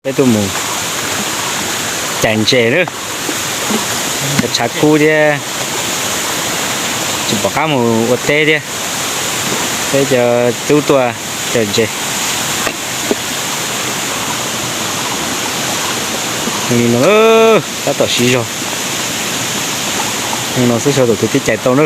Peb tuaj mus cais ntses na, tshav kub thiab tsis pom qab mus ua teb thiab, peb cov tub tuaj cais ntses. Li no tab tom siv zog, no xwb sawv daws tus twb cais tau na.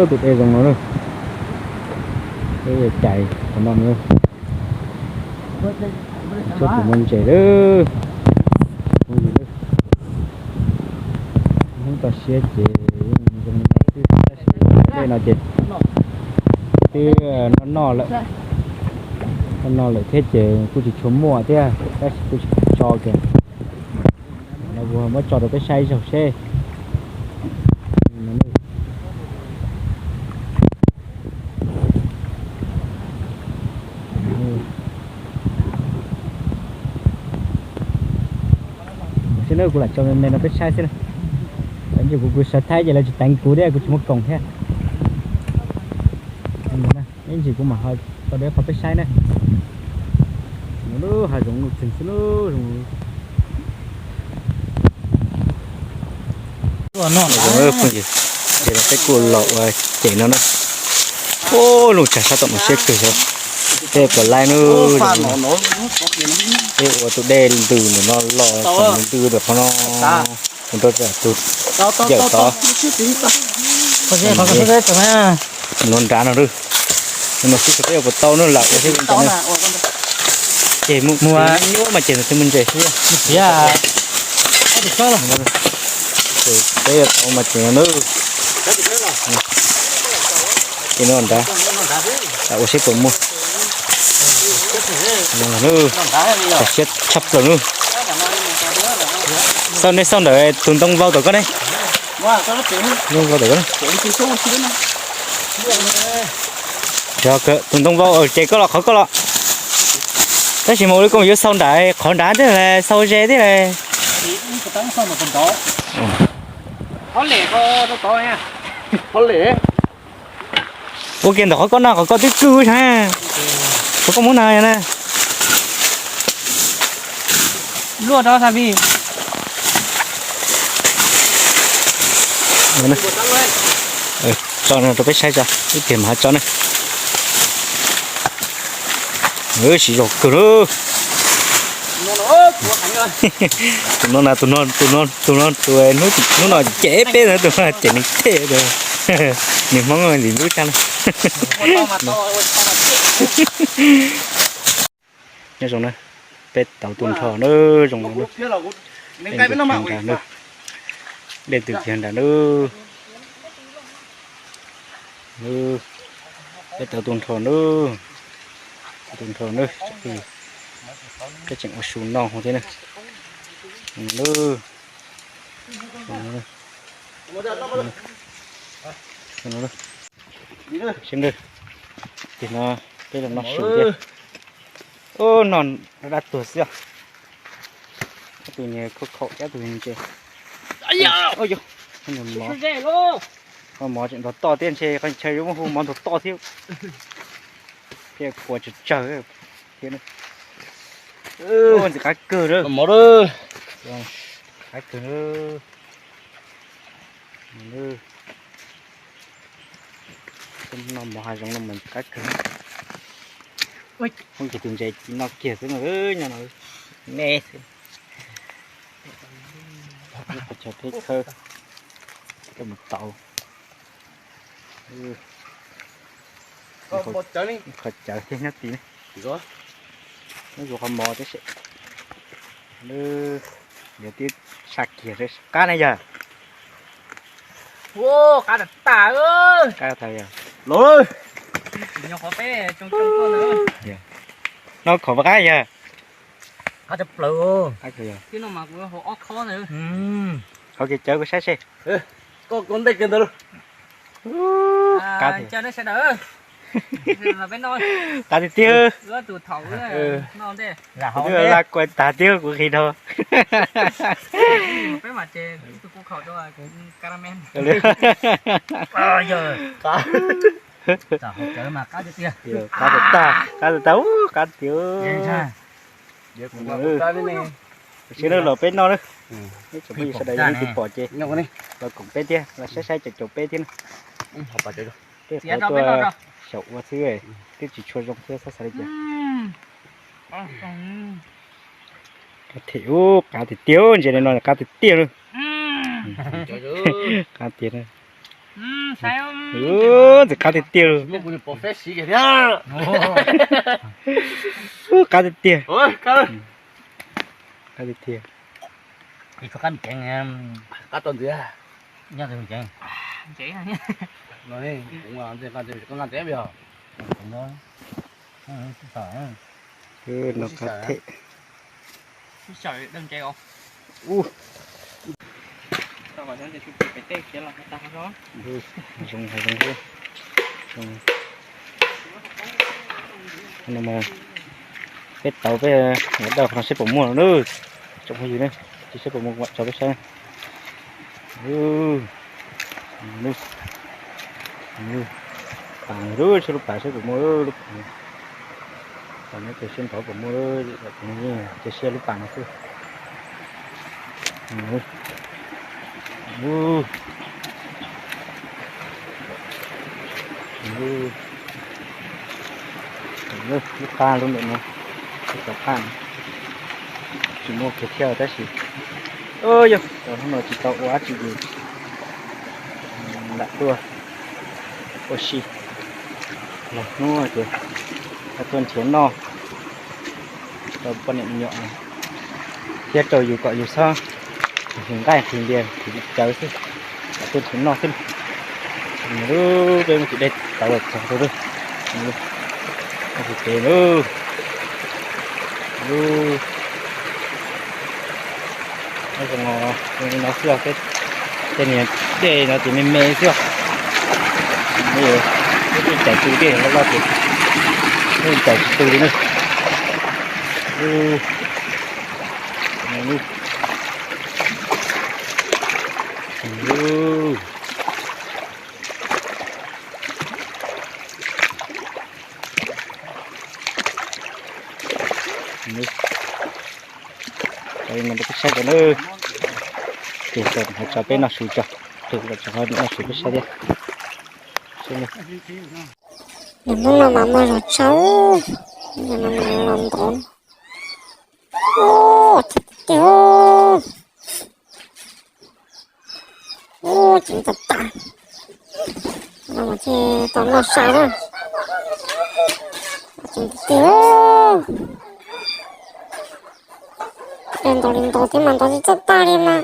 Tus dej zoo no na, peb cais qhov no na, tshuav tus muaj ntses lawm. Hnub toj siab ces yeej zoo li no xwb, tab sis dej no ces twb noj noj lawm, noj noj lawm thiab ces kuj tsis tshua muaj thiab, tab sis kuj tsis tso kiag. Los kuv muab tso rau peb saib ib zaug seb. Xwb na, kuv lam tso me me no peb saib xwb na. Ib ntsis kuv, kuv sawv Thaib ces lawv tsis teev kuv thiab, kuv tsis muaj khoom thiab. Ib ntsis kuv mam ho tso rau qhov peb saib na. Lub hav zoov lub txeeg xwb lub zoo. Phooj ywg, ces no peb kuj los ua cem no na. Ub, lub tshav sab tom no siab kawg xyov. Peb kom laib na, peb ua tus dej ntws ntawm no los kom ntws ntawm qhov no mus rau tus yawm tod. Tus no nrad no, no xwb peb ua puas tau na, lam ua thiab no. Ces mus nyuaj mas ces nws twb muaj ntses xwb. Peb ua tau mas ces no na. Ces no nrad, lam ua seb puas muaj. Tshav siab tshaj plaws na. Xauj, nej xauj ntawm tus ntoo vau tom koj ne. Ntoo vau tom koj ne. Yog tus ntoo vau ces koj los qhov koj los. Tab sis mas ua li koj yuav xauj nram qhov nrad thiab las xauj ze thiab las. Ua kiag ntawm qhov koj no, qhov koj twb kwj sav, qhov koj muab no na. Luaj rau xav vij. Tso no rau peb saib tso, ib pliag mam ho tso na. Siv zog kawg lawm. Tus no na, tus no, tus no, tus no, tus hnub no cem peb na, tus no cem neeg thiab. Nws Hmoob lim lub tshaj na. Nyob zoo na, peb tau tus nrho na, zoo no na. Dej ntws kiag nrad na. Peb tau tus nrho na. Tus nrho na, peb tseem ua su noj thiab na. Sib nrog, tim no peb los noj su thiab. Ub, noj dab tuag xwb. Tus nyias khaub khaum, tus ntses. Mov, mov tseem ntog toj thiab, ntshe qhov chaw yuav muab hu mov ntog toj thiab. Thiab kua tsawg tsawg thiab. Ntxim qab kawg na. Qab kawg na. Noj mov hav zoov no mas qab kawg. Phooj ywg, tus ntses noj kiag xwb no, nyob no me xwb. Qhov chaw peb khawb, peb mus tau. Qhov cawv thiab nyob tid. Nyob zuag qhov mov tib si. Yog tib sab kiag qab na yog. Qab tas tas. Qab tas yog. Los, no khov qab yog. Qab plaws. Qhov kev cawv kuv saib seb. Koj kov ntej kiag ntawd. Qab tas. Qab tiag tiag. Kuv twb la kuav tag tiag kuv qhia rau. Qab tiag tiag, qab tiag tiag, qab tiag tiag. Sawv daws los peb noj na. Neb tsoom phooj ywg sawv daws yog leej twg pom ces los koom peb thiab, los saib saib caum caum peb thiab na. Tej qhov tuaj xyaum ua xwb, twb tsis tshua zoo thiab xav xav li cas. Qab tiag, ub, qab tiag tiag, ntses li no qab tiag tiag li. Qab tiag, ub, ntses qab tiag tiag li. Ub, qab tiag tiag. Qab tiag tiag. Qab tau ntxiv. No qab them. Zoo, zoo, zoo. Peb tau peb ua daj qhov no seb puas muaj no na. Tsoom phooj ywg na, cia seb puas muaj kom tso peb saib. Pas lub, seb lub pas seb puas muaj lub pas. Pas no ces seb nrov puas muaj, cia siab lub pas no xwb. Lub qab lub ntawm no, lub qab tsis muaj kiag thiab tab sis, yog hnub no tsis tau ua dab tsi ces lam tuaj ua si. Los hnub ces tuaj nrhiav noj rau poj niam me nyuam thiab rau yus kom yus txhob nqaij nqhis ntias nqhis cawv xwb, lam tuaj nrhiav noj xwb. Lub peb muab tus dej tauv los txog rau lub, lub pem lub, lub zoo li no xwb, tej niag dej no ces me me xwb. Lub cais tu dej loj loj ces lub cais tsis tu li na. Cov no peb saib cov na, ces tso peb noj su tso, tus kom tso noj su peb saib thiab. Nws hnub no mas muaj zog tshaj, no mas los ntov. Ub, tiag tiag. Ub, ceev tag tag. No mas thiaj tau noj sai na. Ceev tiag tiag. Ces ntov li ntov thiab mas ntov tsis txawj tag li mas.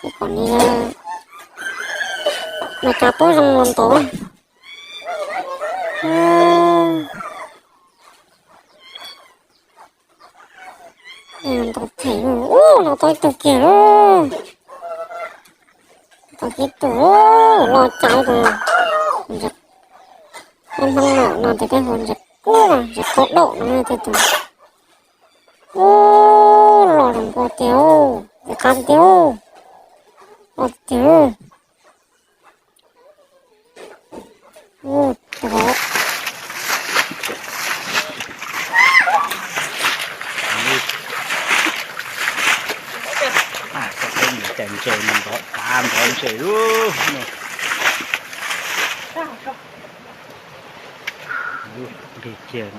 Ces kom nws, nws kav pub zoo los ntov. Ntov them, ub, los tau ib tug kiag lauj. Tau ib tug los caiv tus, tej Hmoob no tias tej hu ntses kub, ntses kub daum no tej tus. Ub, los zoo nkauj tiag, qab tiag, qab tiag. Ub, tau. Cov peb niam cais ntses mus nrov tav nrov ntses lub no. Nqis kiag,